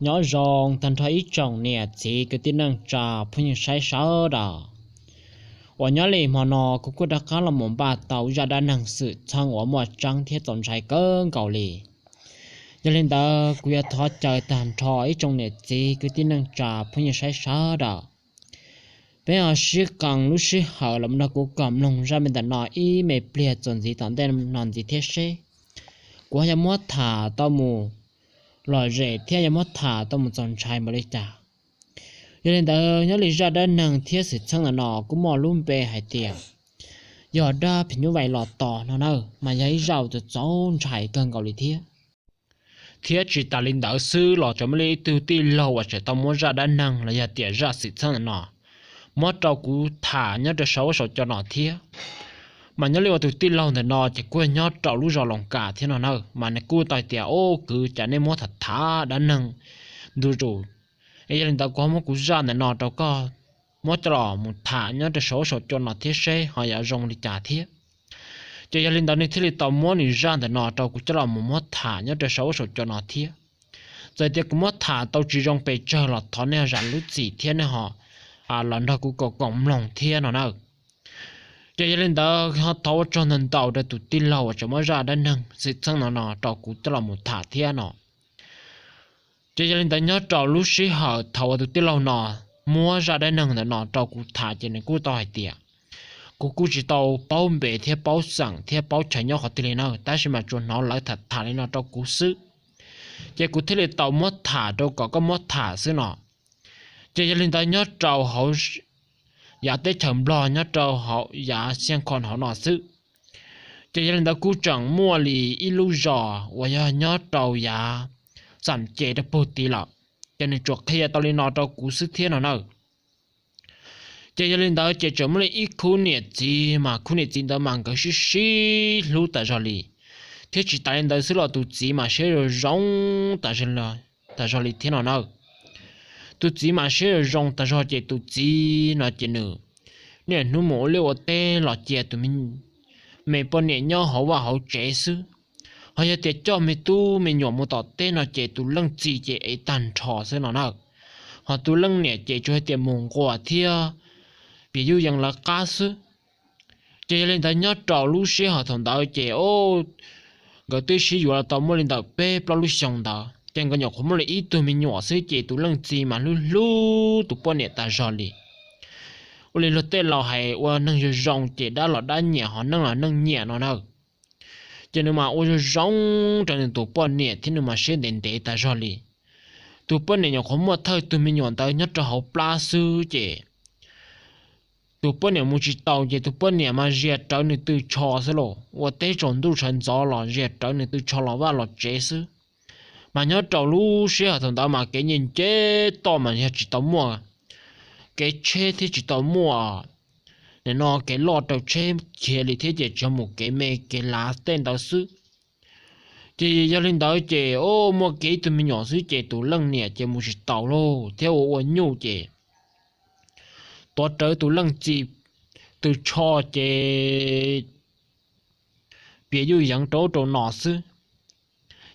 Nyob zoo tag nrho ib tsoom niam txiv kwv tij neej tsa phooj ywg saib sawv daws, uas nyob li hmo no kuv kuj rov qab los mus npaj tau zaj dab neeg xwm txheej uas muaj tseeb thiab txaus ntshai kawg nkaus li. Yog li ntawd kuv yuav thov caw tag nrho ib tsoom niam txiv kwv tij neej tsa phooj ywg saib sawv daws, peb ho sib qee lub sij hawm los nrog kuv kom mloog zaj me ntawm no ib me pliag txuas ntxiv tom ntej no ntxiv thiab seb kuv ho yuav muab tham tau mus lom zem thiab yuav muab tham tau mus txaus ntshai npaum li cas. Yog li ntawd nyob li zaj dab neeg thiab xwm txheej ntawm no kuj muaj lub npe hais tias yog dab phim nyuj vais los tos no na, mas yog ib zaj uas txaus ntshai kawg nkaus li thiab. Thiab tsis tas li ntawd xwb los tseem muaj li ib tug tij laug uas tseem tau muab zaj dab neeg los yog tias zaj xwm txheej ntawm no muab rau kuv tham nyob rau saum huab saum cua no thiab. Mas nyob li uas tus tij laug ntawm no ces kuj nyob rau lub zos Loos Kas thiab no na, mas nws kuj tau hais tias, Au kwv, cas nej muab tham tham dab neeg ntu zus, es yog li ntawd kuv ho muab kuv zaj ntawm no rau koj muab coj los mus tham nyob rau saum huab saum cua no thiab seb ho yuav zoo li cas thiab. Ces yog li ntawd nws thiaj li tau muab nws zaj ntawm no rau kuv coj los mus muab tham nyob rau saum huab saum cua no thiab. Txawm tias kuv muab tham tau tsis zoo pes tsawg los thov nej ho zam lub txim thiab nej ho los nrog kuv koom koom mloog thiab no na. Ces yog li ntawd ho thov ua tsaug ntau ntau rau tus tij laug uas tseem muab zaj dab neeg xwm txheej no no rau kuv coj los mus tham thiab no. Ces yog li ntawd nyob rau lub sij hawm thaum uas tus tij laug no muab zaj dab neeg ntawm no rau kuv tham ces nws kuj tau hais tias, kuv kuj tsis tau paub npe thiab paub xeem thiab paub chaw nyob qhov twg li na, tab sis mas tsuas hnov lawv tham tham li no rau kuv xwb, ces kuv thiaj li tau muab tham rau kom koj muab tham xwb no. Ces yog li ntawd nyob rau hauv yav teb chaws Nplog nyob rau hauv yav Xiaj Khoo hauv no xwb, ces yog li ntawd kuj tseem muaj li ib lub zos uas yog nyob rau yav Xam Ces rau puag tid lawm, ces nws tsuas qhia tau li no rau kuv xwb thiab no na. Ces yog li ntawd ces tseem muaj li ib khub niam txiv, mas khub niam txiv ntawd mas nkawd sib sib hlub tas zog li, thiab tsis tas li ntawd xwb los tus txiv mas siab zoo zoo tas zog li thiab no na. Tus txiv mas siab zoo zoo tas zog ces tus txiv no ces nws niaj hnub mus ua liaj ua teb los cia tus me poj niam nyob hauv vaj hauv tsev xwb. Ho yog tias coj me tub me nyuam mus tom teb no ces tus leej txiv ces ev tag nrho xwb no na. Ho tus leej niam ces tsuas hais tias mus nquas thiab piav yuj yees lawv qab xwb. Ces yog li ntawd nyob rau lub sij hawm thaum ntawd ces nkawd twb sib yuav los tau muaj li ntawm peb plaub lub xyoo ntawd ces nkawd nyuam qhuav muaj li ib tug me nyuam xwb ces tus leej txiv mas hlub hlub tus poj niam tas zog li. Ua li luag tej laus hais ua neeg zoo zoo ces dab los dab nyiam ho neej los neej nyiam no na. Ces nws mas ua zoo zoo rau nws tus poj niam thiab nws mas siab ntev ntev tas zog li. Tus poj niam nyuam qhuav muaj thawj tug me nyuam ntawd nyob rau hauv plab xwb ces tus poj niam mus tsis taus ces tus poj niam mas zias rawv nws tw tsho xwb los ua teb tsaus ntuj sawv ntxov los zias rawv nws tw tsho los vaj los tsev xwb. Mas nyob rau lub sij hawm thaum ntawd mas kev nce nce toj mas yog tsis tau muaj kev tsheb thiab tsis tau muaj nim no kev loj rau tsheb khiav li thiab ces tsuas mus kev me kev lav tej ntawd xwb. Ces yog li ntawd ces muaj kiag ib tug me nyuam xwb ces tus leej niam ces mus tsis taus lauj thiab ua ua nyuj ces tuav rawv tus leej txiv tw tsho ces piav yuj yees rau ub rau no xwb.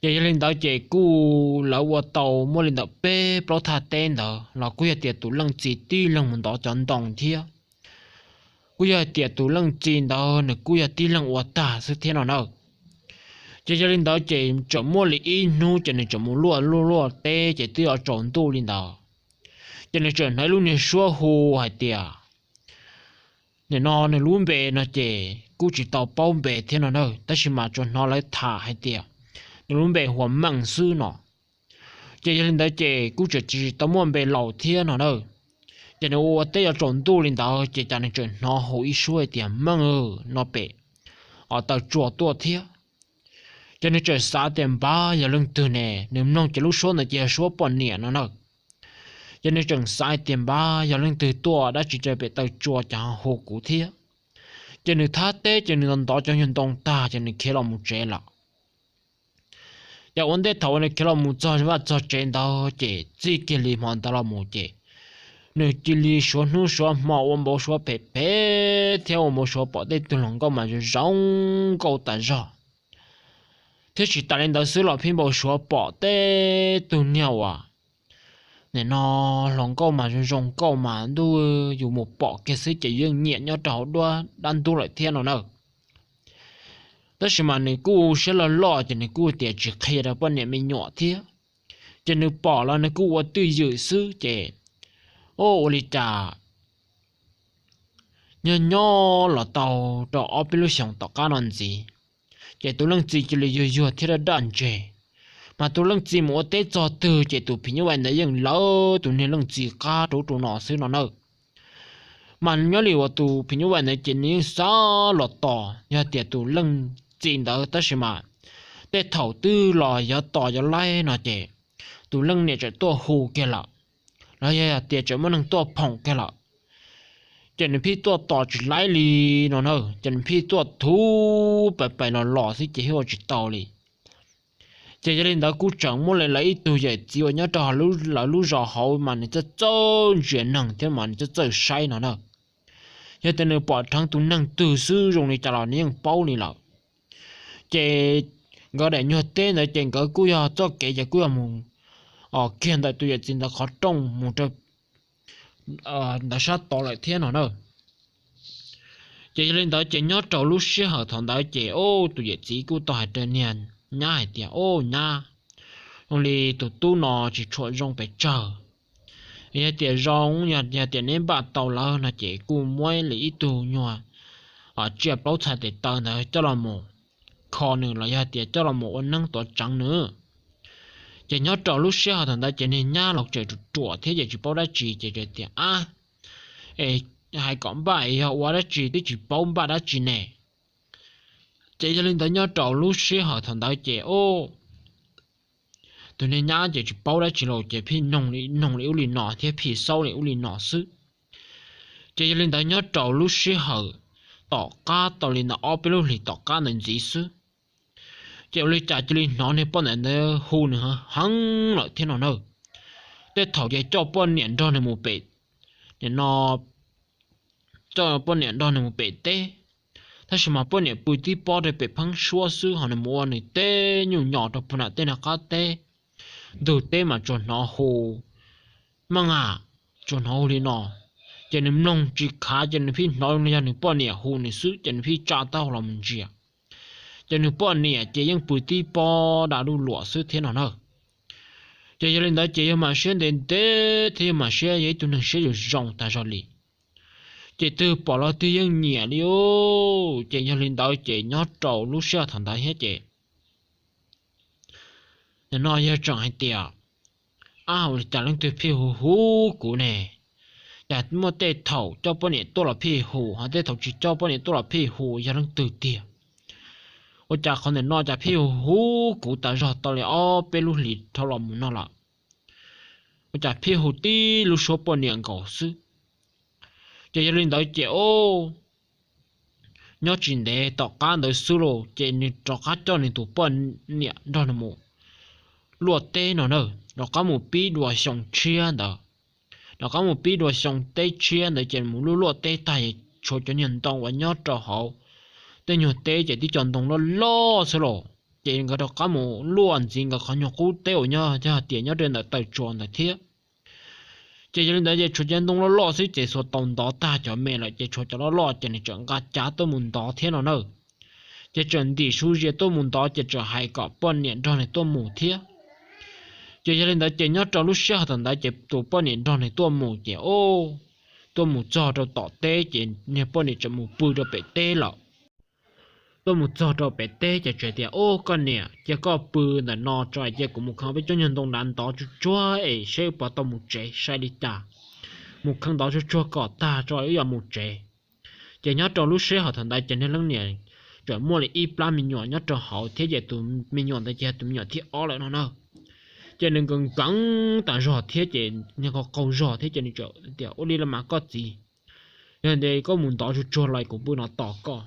Ces yog li ntawd ces kuj lawv ua tau muaj li ntawm peb plaub thaj teb ntawd los kuj yog tias tus leej txiv tib leeg mus ntov cov ntoo thiab. Kuj yog hais tias tus leej txiv ntawd nws kuj yog tib leeg ua tag xwb thiab no na. Ces yog li ntawd ces tseem muaj li ib hnub ces nws tseem mus luaj luaj luaj teb ces twb yuav tsaus ntuj li ntawd. Ces nws tseem hnov ib lub niag suab hu hais tias, nim no nws lub npe no ces kuj tsis tau paub npe thiab no na, tab sis mas tsuas hnov lawv tham hais tias nws lub npe hu ua Meej xwb no. Ces yog li ntawd ces kuj tseem tsis tau muaj npe laus thiab no na. Ces nws ua ua teb yuav tsaus ntuj li ntawd ces cas nws tseem hnov hu ib suab hais tias, Meej, no pem os taw tsua tuaj thiab. Ces nws tseem xav tias, Npab, yog leej twg ne? Nws mloog ces lub suab ntawd ces yog suab poj niam no na. Ces nws tseem xav tias, Npab, yog leej twg tuaj dab tsi rau pem taw tsua cas ho hu kuv thiab? Ces nws thab teb ces nws ntov ntov cov nyuag ntoo tag ces nws khiav los mus tsev lawm. Ces ua ntej thaum uas nws khiav los mus txog vaj txog tsev ntawd ces txij kiag li hmo ntawd los mus ces nws cia li suav hnub suav hmo ua npau suav phem phem thiab ua npau suav pom tej tug hluas nkauj mas zoo zoo nkauj tas zog. Thiab tsis tas li ntawd xwb los pheej npau suav pom tej tug niag uas nim no hluas nkauj mas zoo zoo nkauj mas ntuj, yus mus pom kiag xwb ces yeej nyiam nyob rau hauv duab dab ntub lawm thiab no na. Tab sis mas nws kuj siab loj loj ces nws kuj tias tsis qhia rau poj niam me nyuam thiab, ces nws pom los nws kuj ua twj ywm xwb ces, o, ua li cas nyob nyob los tau rau ob peb lub xyoos tom qab no ntxiv, ces tus leej txiv cia li yuag yuag thiab daj daj ntseg. Mas tus leej txiv mus ua teb txog twg ces tus phim nyuj vais ntawd yeej lawv tus niag leej txiv qab rau ub rau no xwb no na. Mas nyob li uas tus phim nyuj vais ntawd ces nws yeej xav los tos yog tias tus leej txiv ntawd, tab sis mas tej thaum twg los yuav tos yuav laib no ces tus leej niam txawm tuaj hu kiag lawm, los yog tias txawm muaj neeg tuaj phoom kiag lawm, ces nws pheej tuaj tos tsis laib li no na, ces nws pheej tuaj thuv pais pais los los xwb ces thiaj ua tsis tau li. Ces yog li ntawd kuj tseem muaj li lawv ib tug yawm txiv uas nyob rau lawv lub zos hauv mas nws txawj txawj ntsia neeg thiab mas nws txawj txawj saib no na. Yog tias nws pom dheev tus neeg twg xwb zoo li cas los nws yeej paub li lawm. Ces nkawd daim nyuag teb ntawd ces nkawd kuj yog txoj kev ces kuj yog mus kiag ntawm tus yawm txiv ntawd qhov rooj mus rau ntawd sab tod lawm thiab no na. Ces yog li ntawd ces nyob rau lub sij hawm thaum ntawd ces, o, tus yawm txiv kuj tau hais rau niag nyab hais tias, o, nyab, zoo li tus tub no tsis tshua zoo pes tsawg. Yog tias zoo, yog tias neb npaj tau lawm no ces kuj muab li ib tug nyuag tsiaj plaub txhais tes taw ntawd coj los mus kho nws los yog tias coj los mus ua neeb tuav tseev nws. Ces nyob rau lub sij hawm thaum ntawd ces niag nyab los tseem ruam ruam thiab ces tsis paub dab tsi ces tias, ab, es hais kom npaj es yog ua dab tsi twb tsis paub npaj dab tsi ne. Ces yog li ntawd nyob rau lub sij hawm thaum ntawd ces, o, tus niag nyab ces tsis paub dab tsi los ces pheej noog li ub li no thiab pheej xaub li ub li no xwb. Ces yog li ntawd nyob rau lub sij hawm tom qab tau li ntawd ob peb lub hlis tom qab ntawd ntxiv xwb, ces ua li cas cia li hnov niag poj niam ntawd hu nws heev heev lawm thiab no na. Tej thaum ces coj poj niam nrog nws mus pem, nim no coj poj niam nrog nws mus pem teb, tab sis mas poj niam pw tib pob rau pem pheeb suab xwb ho nws mus ua nws teb nyuj nyos rau puag nram tej no qab teb. Ntug teb mas tsuas hnov hu meej a, tsuas hnov hu li no. Ces nws mloog tsis khav ces nws pheej hnov yog nws poj niam hu nws xwb ces nws pheej tsa taub hau los mus ntsia. Ces nws poj niam ces yeej pw tib pob da luj luam xwb thiab no na. Ces yog li ntawd ces yawg Mam Siab ntev ntev thiab yawg Mam Siab yog ib tug neeg siab zoo zoo tas zog li, ces twg pom los twg yeej nyiam li os. Ces yog li ntawd ces nyob rau lub sij hawm thaum ntawd thiab ces nim no yawg tseem hais tias, ab, ua li cas leej twg pheej hu hu kuv ne? Cas muaj tej thaum coj poj niam tuaj los pheej hu, ho tej thaum tsis coj poj niam tuaj los pheej hu, yog leej twg tiag? Ua cas qhov ntawm no cas pheej hu hu kuv tas zog tau li ob peb lub hlis dhau los mus no lawm? Ua cas pheej hu tib lub suab poj niam nkaus xwb? Ces yog li ntawd ces, o, nyob tsis ntev tom qab ntawd xwb los ces nws rov qab coj nws tus poj niam nrog nws mus luaj teb no na, rov qab mus pib dua xyoo tshiab ntawd. Rov qab mus pib dua xyoo teb tshiab ntawd ces mus luaj luaj teb tag es tshuav cov nyuag ntoo uas nyob rau hauv tej nyuag teb ces tib co ntoo loj loj xwb los, ces nkawd rov qab mus luaj ntxiv nkawd qhov nyuag qub teb uas nyob yog tias nyob rau ntawm taw tsua ntawd thiab. Ces yog li ntawd ces tshuav cov ntoo loj loj xwb ces xuas tau ntov tag cov me lawm ces tshuav cov loj loj ces nws tseem nqa cav tuaj mus ntov thiab no na. Ces tseem ntim su zias tuaj mus ntov ces tseem hais kom poj niam nrog nws tuaj mus thiab. Ces yog li ntawd ces nyob rau lub sij hawm thaum ntawd ces tus poj niam nrog nws tuaj mus ces, o, tuaj mus txog rau tom teb ces niag poj niam tseem mus pw rau pem teb lawm. Tuaj mus txog rau pem teb ces tseem tias, o, koj niam, cia koj pw ntawm no tso, cia kuv mus kheev peb cov nyuag ntoo dav ntov tsuag tsuag es seb puas tau mus tsev sai li cas. Mus kheev ntov tsuag tsuag kom tag tso wb yuav mus tsev. Ces nyob rau lub sij hawm thaum ntawd ces niag leej niam tseem muaj li ib plab me nyuam nyob rau hauv thiab ces tus me nyuam ntawd ces yog tus me nyuam thib ob lawm no na. Ces nws nkees nkees tas zog thiab ces niag qaug qaug zog thiab ces nws tseem tias, ua li los mas koj txiv, yog li ntawd koj mus ntov tsuag tsuag los kuv pw no tos koj.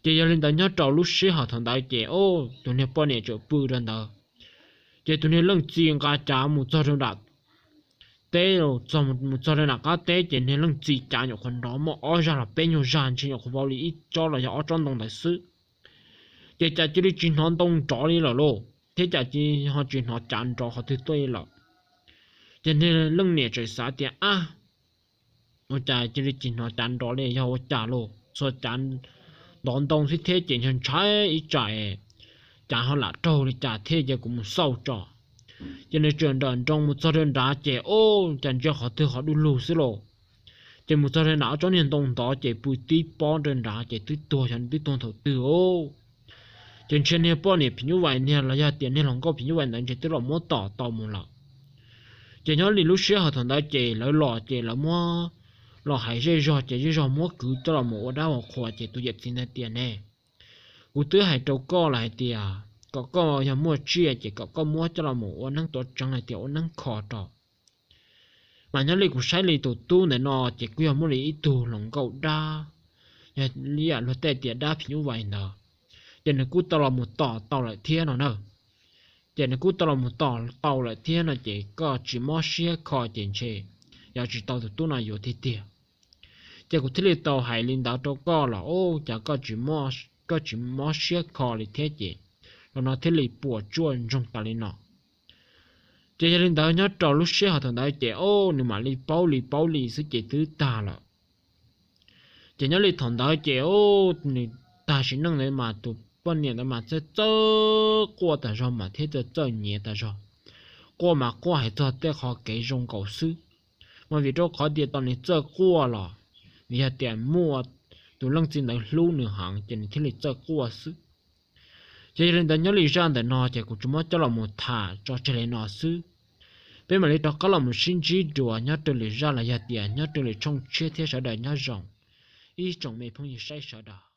Ces yog li ntawd nyob rau lub sij hawm thaum ntawd ces, o, tus niag poj niam tseem pw rau ntawd. Ces tus niag leej txiv nqa cav mus txog rau nram teb, mus txog rau nram qab teb ces niag leej txiv cav nyuam qhuav nrov muaj ob zaj los peb nyuag zaj ntshe nyuam qhuav vau li ib tsob los yog ob tsob ntoo ntawd xwb. Ces cas cia li tsis hnov ntoo nrov li lawm lauj, thiab cas cia li ho tsis hnov cav nrov qhov twg tuaj li lawm. Ces nws leej niam txawm xav tias, ab, ua cas cia li tsis hnov cav nrov li, yog ua cas los? Txhua cav ntov ntoo xwb thiab ces ntshai ntshai ib tsam cav ho lam raug li cas thiab, ces kuv mus xauj tso. Ces nws txawm nrawm nroos mus txog rau nrad ces, ub, cas ntsia qhov twg qhov du lug xwb lauj. Ces mus txog rau nram ob tsob niag ntoo ntov ces pw tib pob rau nrad ces twb tuag, xyov twb tuag thaum twg os. Ces ntshe niag poj niam phim nyuj vais niag los yog tias niag hluas nkauj phim nyuj vais ntawd ntshe twb los muab tom tau mus lawm. Ces nyob li lub sij hawm thaum ntawd ces lawv los ces lawv muab los hais zej zog ces zej zog muab kwv coj los mus ua dab ua qhuas ces tus yawm txiv ntawd tias, ne, kuv twb hais rau koj lawm hais tias kom koj yog muaj tsiaj ces kom koj muab coj los mus ua neeb tuav tseev hais tias ua neeb kho rau. Mas nyob li kuv saib li tus tub ntawm no ces kuj yog muaj li ib tug hluas nkauj dab, yog li yam luag tej tias dab phim nyuj vais ntawd, ces nws kuj tau los mus tom tau lawm thiab no na. Ces nws kuj tau los mus tom tau lawm thiab no ces koj tsis mob siab kho ces ntshe yuav tsis tau tus tub no yuav tiag tiag. Ces kuv thiaj li tau hais li ntawd rau koj los, ub, cas koj tsis mob siab kho li thiab ces los no thiaj li puas tsuaj ntsoog tas li no. Ces yog li ntawd nyob rau lub sij hawm thaum ntawd ces, ub, nws mam li paub li paub li xwb ces twb tag lawm. Ces nyob li thaum ntawd ces, ub, nws tag sim neej ntawd mas tus poj niam ntawd mas txawj txawj quaj tas zog mas thiab txawj txawj nyiav tas zog. Quaj mas quaj hais txog tej qhov kev zoo nkaus xwb. Mas vim rau qhov tias tau nws txawj quaj los, vim yog tias muaj tus leej txiv ntawd hlub nws heev ces nws thiaj li txawj quaj xwb. Ces yog li ntawd nyob li zaj ntawm no ces kuv tsuas muab coj los mus tham tso tseg li no xwb. Peb mam li rov qab los mus sib ntsib dua nyob rau lwm zaj los yog tias nyob rau lwm tshooj tshiab thiab sawv daws nyob zoo ib tsoom me phooj ywg saib sawv daws.